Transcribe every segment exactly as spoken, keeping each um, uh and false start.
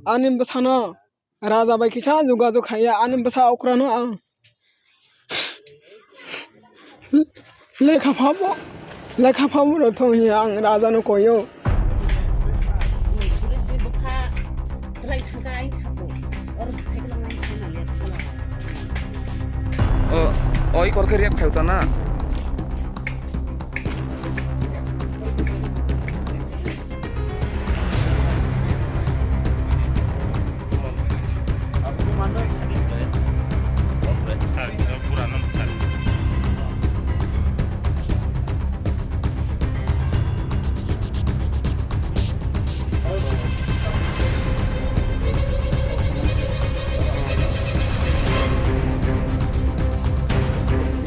ani bwsano raja bai kisa jogajog khaiya, ani bwsa okrano ang lekha phabo, lekha phabo rw thong hiya ang rajano koyo. O, oi kor khe rep khai ta na.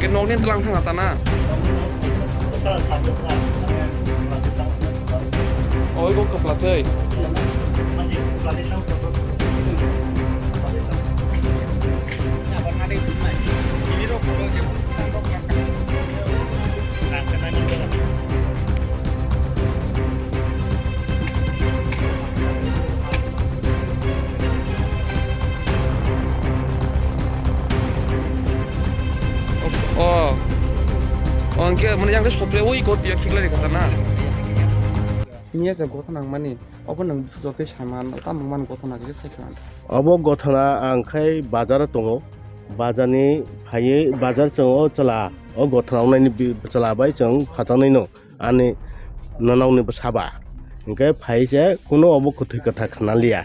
Ke nokni tlang thang ta na. Oi, bo kwpla tei. O. O, hwnkhe, mane, yang khe sopre, ui, kot ya, khiklai kha na. Miya je gothana wngmani, obo nwng bwswk jotoi saiman, tamo wngmani gothana khe sai kha. Obo gothana ang khai bazar o tongo, bazar ni phaiwi bazar chwng o chwla, o gothana wngnai ni bi-, chwla bai chwng khachang nai no. Ani nonokni bwsa ba. Hinkhe phai se kunu obo kwthwi kwthar khna liya.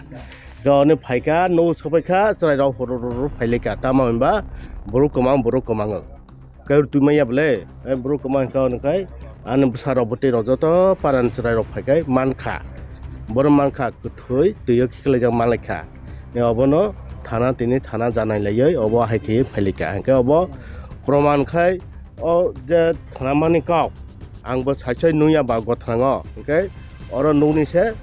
Hinkhe oni phaikha, nugo swbaikha, chwrairok hurur hurur phailaikha. Tamo hinba borok kwmang, borok kwmango. Kair twi manya bwle, eh, borok kwmang hinkhe oni khai ani bwsarok bwtwi rok joto parani chwrairok phaikhai mankha. Borok mankha kwthwi, twio khiklaijak manlaikha. Obono thana tini thana janai laiwi obo hai khe phailaikha. Hinkhe obo proman khai o je thana mani kok. Ang bo sai sai nungya ba gothango, hinkhe oro nukni se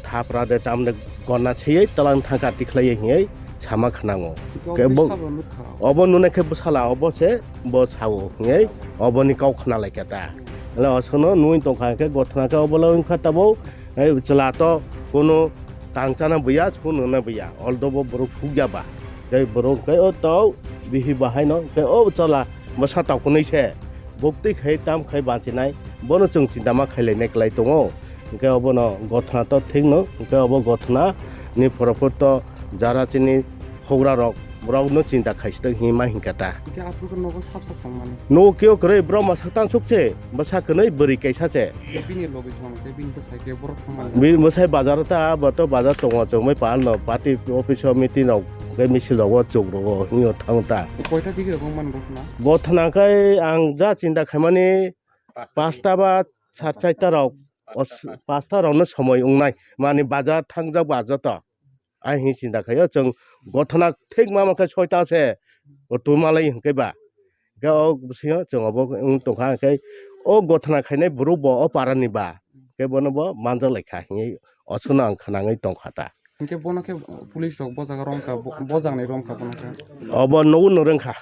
thapra de tamde gonna seyei twlang thangkha tikhlaiye hinwi sama khnango. Hinkhe obo bo, sabo nukha. Obo nunai khe bwsala obo se bo sao hinwi oboni kok khna laikha ta. Hwnkhe osono nui tongkha hinkhe gothana khe obo le wngkha tabuk, ei chwla to kunu tang chana buya, sung nungna buya, oldo bo borok sukya ba. Tei borok hinkhe o tau bihi bahaino hinkhe o chwla bwsa tok hwnwi se. Buktwi khai tam khai bachinai, bono chwng chinta ma khailainai kwlai tongo. Hinkhe obono gothana to thikno, hinkhe obo gothana ni phorophor to jara chini hougra rok, borokno chinta khaisitwk hinwi ma hinkha ta. Hinkhe aphuru khe nogo sap sap tongmani. Nogo keo kwrwi, borok mwsak tansuk se, bwsa kwnwi bwrwi kaisa se. Bini logi song tei bini bwsai khe borok thangmani. Bini bwsai bazar ta, bo to bazar tongo, chwngbai palno party office o meeting rok, tei misil rogo chuk rogo hinwi thango ta. Koita digi rok wngmani gothana? Gothana khe ang ja chinta khaimani, pasta ba sar charta rok, os-, pasta rokno somoi wngnai, mani bazar thangjak ba joto. Ai hinwi chinta khaio, chwng gothana thik ma mankhe soita se, o tuma lai hinkhe ba. Hinkhe o bisingo chwng obo wng tongkha, hinkhe o gothana khainai borok bo o parani ba, hinkhe bono bo manjak laikha hinwi osono ang khnangwi tongkha ta. Hinkhe bono khe police rok bojago romkha, bo-, bojaknai romkha bono khe. Obo nugwi nw rwngkha.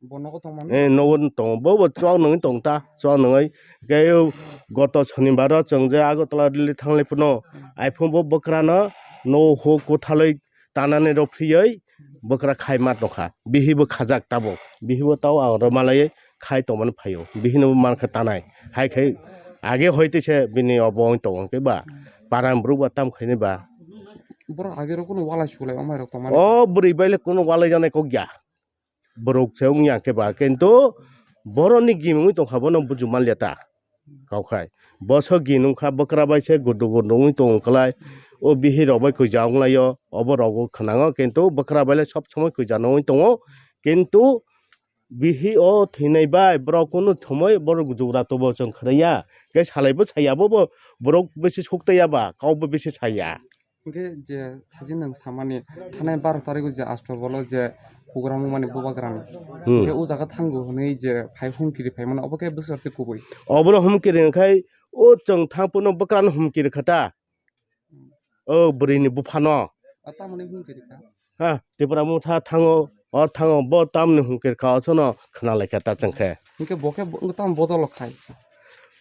Bo nogo tongmani? Eh, nogo tongo. Bo, bo chwng nungwi tong ta, chwng nungwi. Khe o goto sonibaro chwng je Agartala Delhi thanglai phano, hmm, iphone bo bwkrano no huk kwthalwi tanani rw phiwi bwkra khai ma tongkha. Bihi bo khajak tabuk. Bihi bo tao ang rw malaiwi khai tongmani phaio. Bihino bo mankha tanai. Hai khai age hoi tise bini obo wng tongo khe ba. Parang borok ba tam khaini ba. Borok age rw kunu walai sulai omai rok tongmani. O bwrwi bai le kunu walai janai kok ya. Borok se wngya khe ba, kintu boroni gimwi tongkha, bono buju manliya ta. Kok hai boso gin wngkha, bwkra bai se gudu gudu wngwi tongo kwlai. O bihirok bai kwija wnglaio, obo rogo khwnango, kintu bwkra bai le sob somoi kwija nw wngwi tongo. Kintu bihi o thwinai bai borok kunu thumui borok jugra tubo chwng khwnaya. Khe salai bo saya, bo, bo borok bisi suktwi ya ba, kok bo bisi saya. Hinkhe je thajin nwng samani, thanai baro tarigo je Astor bolo je program wngmani bubagrani. Hmm. Hinkhe o jaga thango hwnwi je phai humkiri phaimano, obo khe bwswk twi kubui? Obono humkiri wngkhai o chwng thang phano bwkrano humkiri kha ta. O bwrwini buphano. A tamoni humkiri kha? Ha, Tipra Motha thango, o thango, bo tamni humkiri kha, o sono khna lai kha ta chwng khe. Hinkhe bo khe bo, tamo bodolo khai?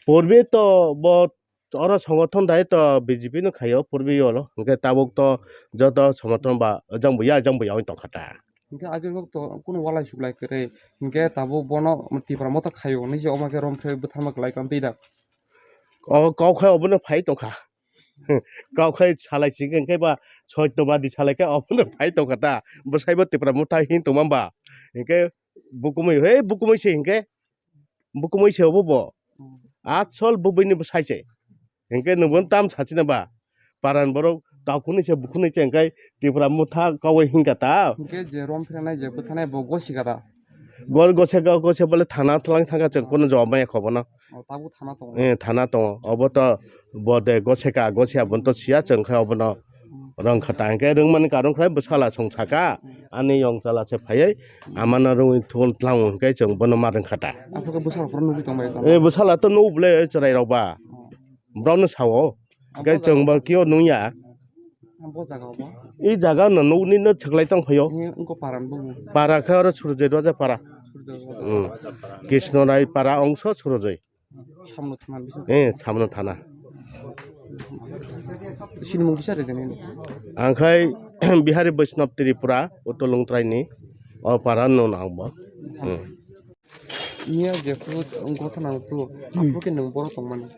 Purbi to bo Oro songothon dai to B J P no khaio purbi olo. Hwnkhe tabuk to joto songothon ba jang buya, jang buya wng tongkha ta. Hwnkhe agirok to kunu walai suklai kwrwi. Hwnkhe tabuk bono Tipra Motha khaio. Niji omo khe romphre bwtharma kwlai tong twi da. O kok khai obono phai tongkha. Kok khai salai singkhe hwnkhe ba soitobadi salai khe obono phai tongkha ta. Bwsaibo Tipra Motha hin tongma ba. Hwnkhe bukumui, he bukumui se hwnkhe. Bukumui se obo bo. Hmm. Asol bubuini bwsai se. Hwnkhe nwng bono tam sachina ba. Paran borok takhunui se bukhunui se hwnkhe Tipra Motha kawai hwnkha ta. Hwnkhe je rom phrenai je bwthanai bo gosika da. Gor goseka gose bole thana thwlang thangkha chwng, oh, kono jawab maya kho bono. Oh, tabuk thana tongo. Eh, thana tongo. Obo to bo de goseka gosia bono to siya chwng khe obono. Rwngkha ta hwnkhe rwngmani karon khlai bwsala song saka, ani yong chala se phaiwi amano rwngwi thun tlang hwnkhe chwng bono ma rwngkha ta. Aphuru bwsala phuru nugwi tongbai tong. Eh, bwsala to nugo bwle chwrai rok ba. Borok no sao. Hwnkhe chwng ba kio nungya. Bo jaga obo. I jaga no nugni no swklai tong phaio. Eh, wngkha para no bugo. Para khe oro Surjoi Roja para. Surjoi Roja. Hmm. Krishna Rai para ongso Surjoi. Samno thana bising. Eh, Samno thana. Sinimung kisa rede nini? Ang khai Bihari Vaishnav Tripura, Uttor Longtrai ni, o para no nang bo. Hmm. Miya je phuru gotha nang phuru, hmm, aphuru khe nwng boro tongmani.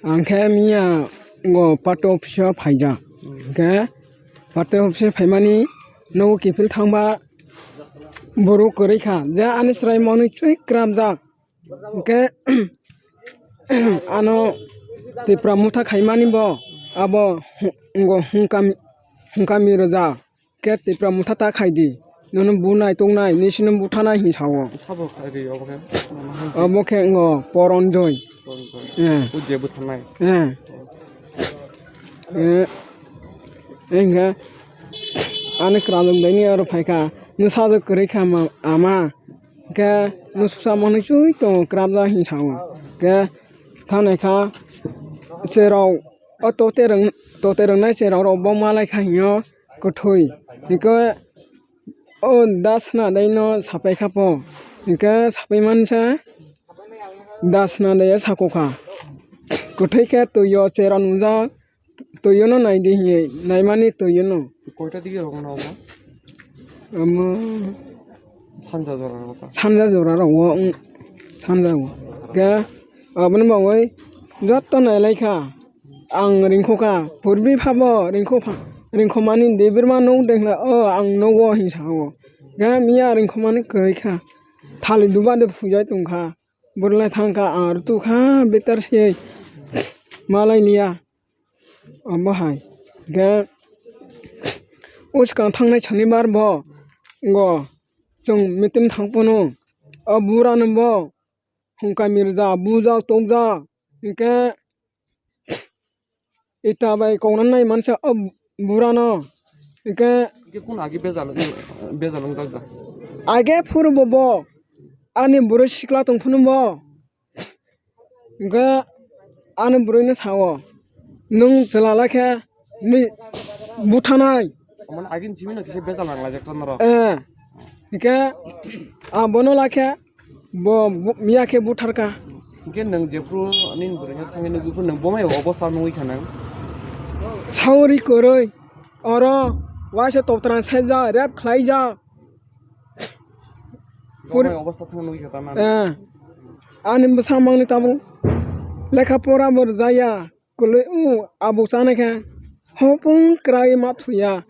Ang khe miya ngo party office o phaijak. Hmm. Hwnkhe party office o phaimani nogo kiphil thangba borok kwrwi kha. Je ani chwrai manwi chwi kwrapjak. Hwnkhe ano Tipra Motha khaimani bo abo hwnkha, hwnkha mi rwjak khe Tipra Motha ta khaidi. Nono bunai tongnai, nisino buthanai hin sao. Sabo khaidi obo khe? Obo khe ngo Poronjoi. Poronjoi. Eh. O je buthanai. Eh. Eh. Hwnkhe ani kwrajwk daini oro phaikha. Nwsajwk kwrwi kha ma-, ama. Hwnkhe nwsuksa manwi chui tongo, kwrapjak hin sao. Hwnkhe thanai kha cherok, o tote rwng-, tote rwngnai cherok rok bo malai kha hino kwthwi. Hwnkhe o das na dai no sapai kha po. Hwnkhe sapai mansa das na dai sakokha. Kwthwi khe twi o cherok nungjak. Twi o no nai di hinwi, naimani twi o no. Koita dige rok no omo? Omo sanja jora rok ta? Sanja jora rok o, wng, sanja o. Khe aboni bagwi joto nai lai kha. Ang ringkho kha, purbi phabo ringkho pha, ringkho mani debirma nuk dengla o ang nogo hin sa o. Khe miya ringkho mani kwrwi kha. Thali duba de phujai tong kha. Borok lai thang kha, ang rwtug kha betar se malai liya. Omo hai. Hwnkhe o swkang thangnai sonibar bo ngo chwng meeting thang phano o bura no bo hwnkha mirjak, bujak, tokjak. Hwnkhe ita bai kok nang nai mansa o bura no. Hwnkhe Hwnkhe kunu agi bejal, bejal wngjak da? Age phuru bo bo ani bwrwi sikla tong phunu bo. Hwnkhe ani bwrwino sao, "Nwng chwla lai khe ni buthanai." Omo agini simi no kisa bejal nang laijak ta norok. Eh. Hwnkhe ang bono lai khe bo bu-, miya khe buthar kha. Hwnkhe nwng jephru nini bwrwino thangwi nugwi phuru nwng bo mai obostha nugwi kha nwng? Sauri kwrwi. Oro waisa toptra saijak, rep khlaijak. Puri- Oboni obostha thang nugwi kha tamo. Eh. Ani bwsa mangni tabuk lekha pora bo rwjaya. Kwlwi o abuk chanai khe hopung kwrwi ma thuya.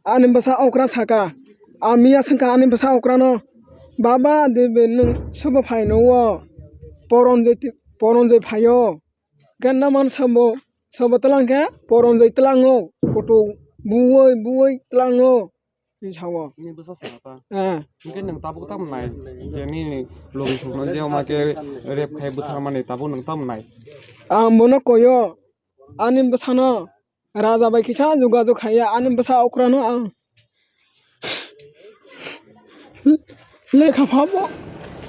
Ani bwsa okra saka. Ang miya swngkha ani bwsa okrano, "Baba, de be nwng sobo phaino o? Poronjoi ti-, Poronjoi phaio." Ganna man sabo, sabo tlang khe Poronjoi tlango, kutung buwoi buwoi tlango, hinwi sao. Nini bwsa sana ta? Eh. Hwnkhe nwng tabuk tamo nai? Je nini logi songno je oma khe rep khai bwtharmani tabuk nwng tamo nai? Ang bono koyo, ani bwsano Raja bai kisa jogajog khaiya ani bwsa okrano ang lekha phabo,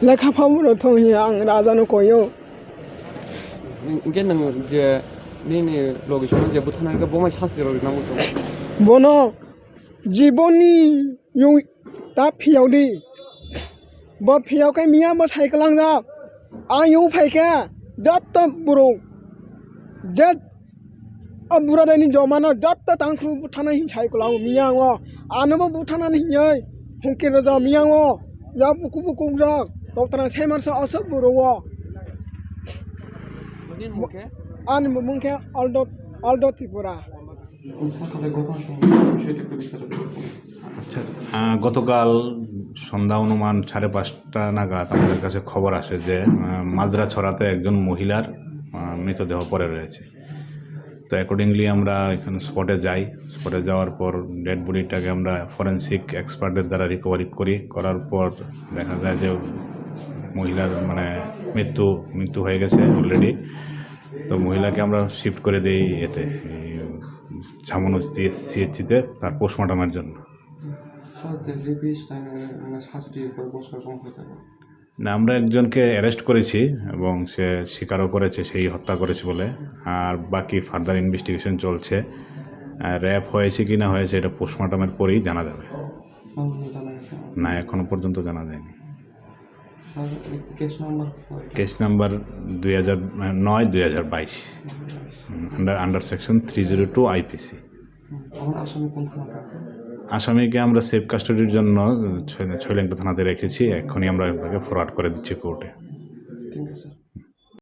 lekha phabo rwthok hiya ang raja no koyo. Hwnkhe nwng je nini logi songno je bwthana hwnkhe bo mai sasti rw rwna muchung. Bono jiboni yung ta phiyok di. Bo phiyok khe miya bo sai kwlangjak. Ang yung phai khe joto borok je O buradai ni joma no joto tangkhru buthana hin sai kwlao miyango. Ano bo buthana ni hinoi hungke roja miyango. Ya buku buku jak. Totana sai marsa asok buro wo. Ani mungke Aldo, Aldo Tripura. আচ্ছা, আহ, গতকাল সন্ধ্যা অনুমান সাড়ে পাঁচটা নাগাদ আমাদের কাছে খবর আসে যে, আহ, মাজরা ছড়াতে একজন মহিলার, আহ, মৃতদেহ পড়ে রয়েছে। তো accordingly আমরা এখানে স্পটে যাই। স্পটে যাওয়ার পর ডেড বডিটাকে আমরা ফরেন্সিক এক্সপার্টের দ্বারা রিকভারি করি। করার পর দেখা যায় যে মহিলার, মানে, মৃত্যু, মৃত্যু হয়ে গেছে অলরেডি। তো মহিলাকে আমরা শিফট করে দেই এতে, এই ছামনুর সিএইচসিতে তার পোস্টমর্টমের জন্য। স্যার, যে রেপিস্ট, আহ, মানে, শাস্তির পর বছর কম হতে পারে। না, আমরা একজনকে অ্যারেস্ট করেছি এবং সে স্বীকারও করেছে সেই হত্যা করেছে বলে। আর বাকি ফার্দার ইনভেস্টিগেশন চলছে। আহ, রেপ হয়েছে কি না হয়েছে এটা পোস্টমর্টমের পরেই জানা যাবে। কোনো কিছু জানা গেছে না? না, এখনো পর্যন্ত জানা যায়নি। স্যার, এই কেস নাম্বার কয়টা? কেস নাম্বার দুই হাজার নয়, দুই হাজার বাইশ। দুই হাজার বাইশ। Hmm, under, under section three zero two IPC. হুম, এখন আসামি কোন থানাতে আছে? আসামিকে আমরা সেফ কাস্টাডির জন্য ছয়, ছয়লেংটা থানাতে রেখেছি। এখনই আমরা তাকে ফরওয়ার্ড করে দিচ্ছি কোর্টে।